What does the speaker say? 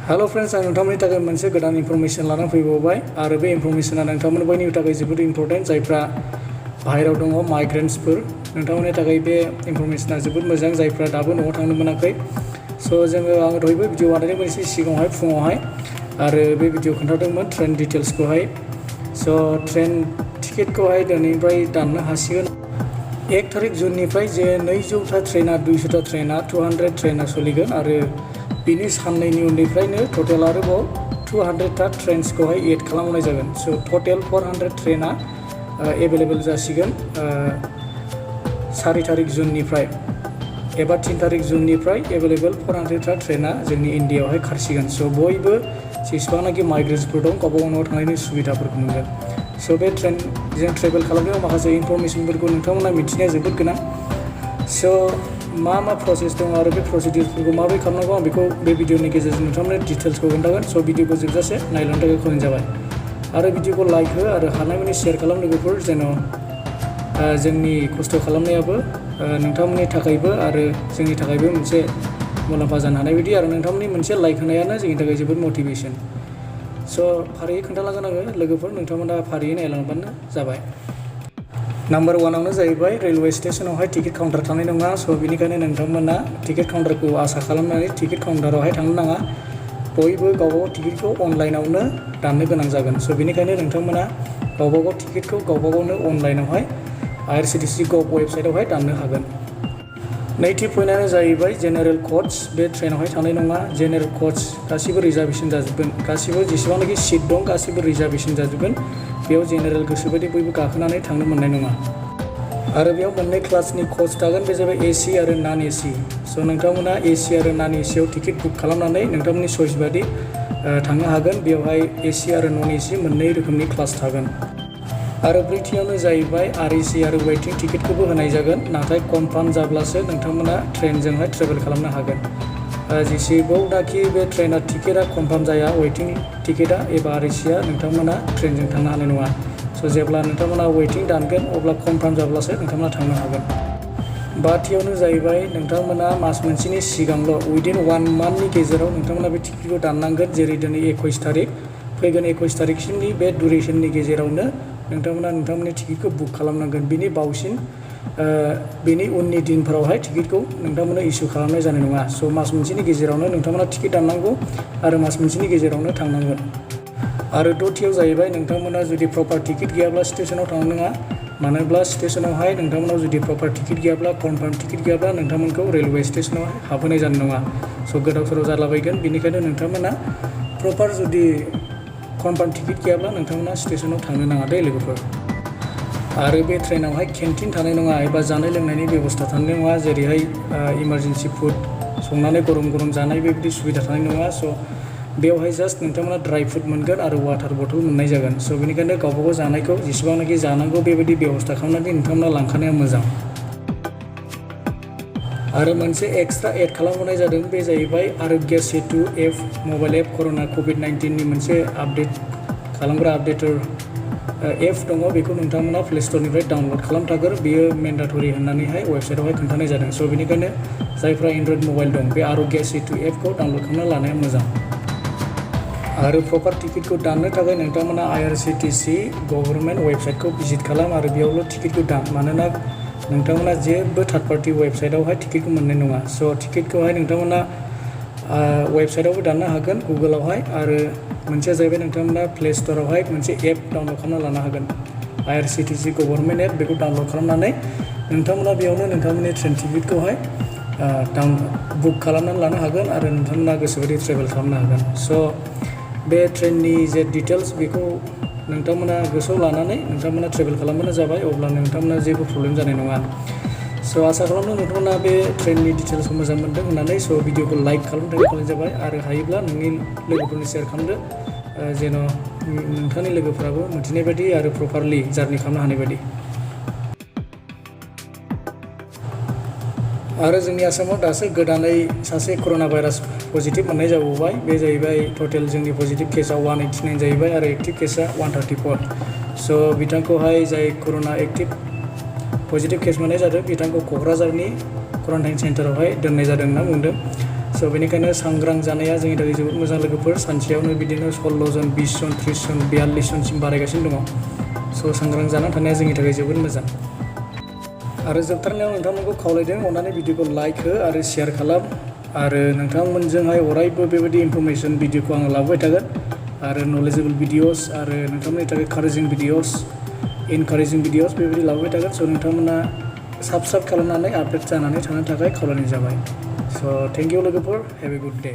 Hello friends, आं नोंथांमोननि थाखाय मोनसे गोदान इनफरमेशन लाना फैबावबाय आरो बे इनफरमेशना नोंथांमोन बयनिबो थाखाय जोबोद इम्पोर्टेन्ट जायफ्रा बाहेरायाव दङ माइग्रेन्ट्सफोर नोंथांमोननि थाखाय बे इनफरमेशना जोबोद मोजां जायफ्रा दाबो न'आव थांनो मोनाखै। आं दहायबो भिडिअ बानायदोंमोन एसे सिगाङावहाय फुङावहाय आरो बे भिडिअ खोन्थादोंमोन ट्रेन डिटेल्सखौहाय। ट्रेन टिकेटखौहाय दिनैनिफ्राय दाननो हासिगोन। 1 तारिख जुननिफ्राय जे 200टा ट्रेना 200टा ट्रेना 200 ट्रेना सोलिगोन आरो बिनि साननैनि उननिफ्रायनो टटेल आरोबाव 200टा ट्रेन्सखौहाय एड खालामनाय जागोन। टटेल 400 ट्रेना एभेलेबल जासिगोन 4 तारिख जुननिफ्राय एबा 3 तारिख जुननिफ्राय एभेलेबल 400टा ट्रेना जोंनि इन्डियायावहाय खारसिगोन। बयबो जेसेबांनाखि माइग्रेन्ट्सफोर दं गावबा गाव न'आव थांनायनि सुबिदाफोरखौ मोनगोन। बे ट्रेनजों ट्रेभेल खालामनायाव माखासे इनफरमेशनफोरखौ नोंथांमोना मिथिनाया जोबोद गोनां। मा प्रसेस दं आरो बे प्रसिडिउरफोरखौ माबोरै खालामनांगौ आं बेखौ बे भिडिअनि गेजेरजों नोंथांमोननो डिटेल्सखौ खोन्थागोन। भिडिअखौ जोबजासे नायलांनो थाखाय खावलायनाय जाबाय आरो भिडिअखौ लाइक हो आरो हानायमानि शेयार खालाम लोगोफोर, जेन' जोंनि खस्थ' खालामनायाबो नोंथांमोननि थाखायबो आरो जोंनि थाखायबो मोनसे मुलाम्फा जानो हानाय बायदि आरो नोंथांमोननि मोनसे लाइक होनायानो जोंनि थाखाय जोबोद मटिभेसन। फारियै खोन्थालांगोन आङो लोगोफोर, नोंथांमोना फारियै नायलांबानो जाबाय। नाम्बार 1आवनो जाहैबाय रेलवे स्टेशनावहाय टिकेट काउन्टार थानाय नङा। बेनिखायनो नोंथांमोना टिकेट काउन्टारखौ आसा खालामनानै टिकेट काउन्टारावहाय थांनो नाङा। बयबो गावबागाव टिकेटखौ अनलाइनावनो दाननो गोनां जागोन। बेनिखायनो नोंथांमोना गावबागाव टिकेटखौ गावबागावनो अनलाइनावहाय IRCTC गभ वेबसाइटआवहाय दाननो हागोन। नैथि पइन्टआनो जाहैबाय जेनेरेल कच बे ट्रेनावहाय थानाय नङा। जेनेरेल कच गासिबो रिजार्भेसन जाजोबगोन, गासिबो जेसेबांनाखि सिट दं गासिबो रिजार्भेसन जाजोबगोन। बेयाव जेनेरेल गोसोबायदि बयबो गाखोनानै थांनो मोननाय नङा। आरो बेयाव मोननै क्लासनि कच थागोन, बे जाबाय AC आरो नन AC। नोंथांमोना AC आरो नन ACआव टिकेट बुक खालामनानै नोंथांमोननि चइस बायदि थांनो हागोन। बेवहाय AC आरो नन AC मोननै रोखोमनि क्लास थागोन। आरो ब्रैथियावनो जाहैबाय REC आरो वेटिं टिकेटखौबो होनाय जागोन, नाथाय कनफार्म जाब्लासो नोंथांमोना ट्रेनजोंहाय ट्रेभेल खालामनो हागोन। जेसेबांनाखि बे ट्रेना टिकेटआ कनफार्म जाया, वेटिं टिकेटआ एबा RECआ, नोंथांमोना ट्रेनजों थांनो हानाय नङा। जेब्ला नोंथांमोना वेटिं दानगोन अब्ला कनफार्म जाब्लासो नोंथांमोना थांनो हागोन। बाथियावनो जाहैबाय नोंथांमोना मास मोनसेनि सिगांल' उइदिन 1 मान्थनि गेजेराव नोंथांमोना बे टिकेटखौ दाननांगोन। जेरै दिनै 21 तारिख, फैगोन 21 तारिखसिमनि बे दुरेसननि गेजेरावनो नोंथांमोना नोंथांमोननि टिकेटखौ बुक खालामनांगोन। बिनि बावसिन बेनि उननि दिनफोरावहाय टिकेटखौ नोंथांमोना इसु खालामनाय जानाय नङा। मास मोनसेनि गेजेरावनो नोंथांमोना टिकेट दाननांगौ आरो मास मोनसेनि गेजेरावनो थांनांगोन। आरो दथियाव जाहैबाय नोंथांमोना जुदि प्रपार टिकेट गैयाब्ला स्टेसनाव थांनो नाङा। मानोब्ला स्टेसनावहाय नोंथांमोनाव जुदि प्रपार टिकेट गैयाब्ला, कनफार्म टिकेट गैयाब्ला नोंथांमोनखौ रेलवे स्टेसनावहाय हाबहोनाय जानाय नङा। गोदाव सोराव जालाबायगोन। बेनिखायनो नोंथांमोना प्रपार जुदि कनफार्म टिकेट गैयाब्ला नोंथांमोना स्टेसनाव थांनो नाङा दे लोगोफोर। आरो बे ट्रेनावहाय केन्टिन थानाय नङा एबा जानाय लोंनायनि बेब'स्था थानाय नङा। जेरैहाय इमारजेन्सि फुड संनानै गरम गरम जानाय बेबायदि सुबिदा थानाय नङा। बेवहाय जास्ट नोंथांमोना ड्राइ फ्रुट मोनगोन आरो वाटार बथल मोननाय जागोन। बेनिखायनो गावबागाव जानायखौ जेसेबांनाखि जानांगौ बेबायदि बेब'स्था खालामनानै नोंथांमोना लांखानाया मोजां। आरो मोनसे एक्सट्रा एड खालामबावनाय जादों, बे जाहैबाय आर'ग्य सेतु एप मबाइल एप। कर'ना कभिड-19नि मोनसे आपडेट खालामग्रा आपडेटर एप दङ। बेखौ नोंथांमोना प्ले स्ट'रनिफ्राय डाउनलड खालामथारगोन। बेयो मेन्डेटरि होननानैहाय वेबसाइटआवहाय खोन्थानाय जादों। बेनिखायनो जायफ्रा एन्ड्रइड मबाइल दं बे आर'ग्य सेतु एपखौ डाउनलड खालामना लानाया मोजां। आरो प्रपार टिकेटखौ दाननो थाखाय नोंथांमोना IRCTC गभर्नमेन्ट वेबसाइटखौ भिजिट खालाम आरो बेयावल' टिकेटखौ दान। मानोना नोंथांमोना जेबो थार्ड पार्टि वेबसाइटआवहाय टिकेटखौ मोननाय नङा। टिकेटखौहाय नोंथांमोना वेबसाइटआवबो दाननो हागोन गुगोलावहाय। आरो मोनसेया जाहैबाय नोंथांमोना प्ले स्ट'रावहाय मोनसे एप डाउनलड खालामना लानो हागोन, IRCTC गभर्नमेन्ट एप। बेखौ डाउनलड खालामनानै नोंथांमोना बेयावनो नोंथांमोननि ट्रेन टिकेटखौहाय बुक खालामनानै लानो हागोन आरो नोंथांमोना गोसोबायदि ट्रेभेल खालामनो हागोन। बे ट्रेननि जे डिटेल्स बेखौ नोंथांमोना गोसोआव लानानै नोंथांमोना ट्रेभेल खालामबानो जाबाय, अब्ला नोंथांमोना जेबो प्रब्लेम जानाय नङा। आसा खालामो नोंथांमोना बे ट्रेननि डिटेल्सखौ मोजां मोनदों होननानै। भिडिअखौ लाइक खालामनो थाखाय खावलायनाय जाबाय आरो हायोब्ला नोंनि लोगोफोरनो शेयार खालामदो, जेन' नोंथांनि लोगोफ्राबो मिथिनाय बायदि आरो प्रपारलि जार्नि खालामनो हानाय बायदि। आरो जोंनि आसामाव दासो गोदानै सासे कर'ना भाइरास पजिटिभ मोननाय जाबावबाय। बे जाहैबाय टटेल जोंनि पजिटिभ केसआ 189 जाहैबाय आरो एक्टिभ केसआ 134। बिथांखौहाय जाय कर'ना एक्टिभ पजिटिभ केस मोननाय जादों बिथांखौ क'क्राझारनि क्वारान्टाइन सेन्टारावहाय दोननाय जादों होनना बुंदों। स' बेनिखायनो सांग्रां जानाया जोंनि थाखाय जोबोद मोजां लोगोफोर सानसेयावनो बिदिनो 16 जन 20 जन 30 जन 42 जनसिम बारायगासिनो दङ स' सांग्रां जाना थानाया जोंनि थाखाय जोबोद मोजां आरो जोबथारनायाव नोंथांमोनखौ खावलायदों अननानै भिडिअखौ लाइक हो आरो शेयार खालाम आरो नोंथांमोनजोंहाय अरायबो बेबायदि इनफरमेसन भिडिअखौ आङो लाबोबाय थागोन आरो नलेजेबल भिडिअस आरो नोंथांमोननि थाखाय इनकारेजिं भिडिअस बेबायदि लाबोबाय थागोन स' नोंथांमोना साबस्क्राइब खालामनानै आपडेट जानानै थानो थाखाय खावलायनाय जाबाय स' थेंक इउ लोगोफोर हेभ ए गुड डे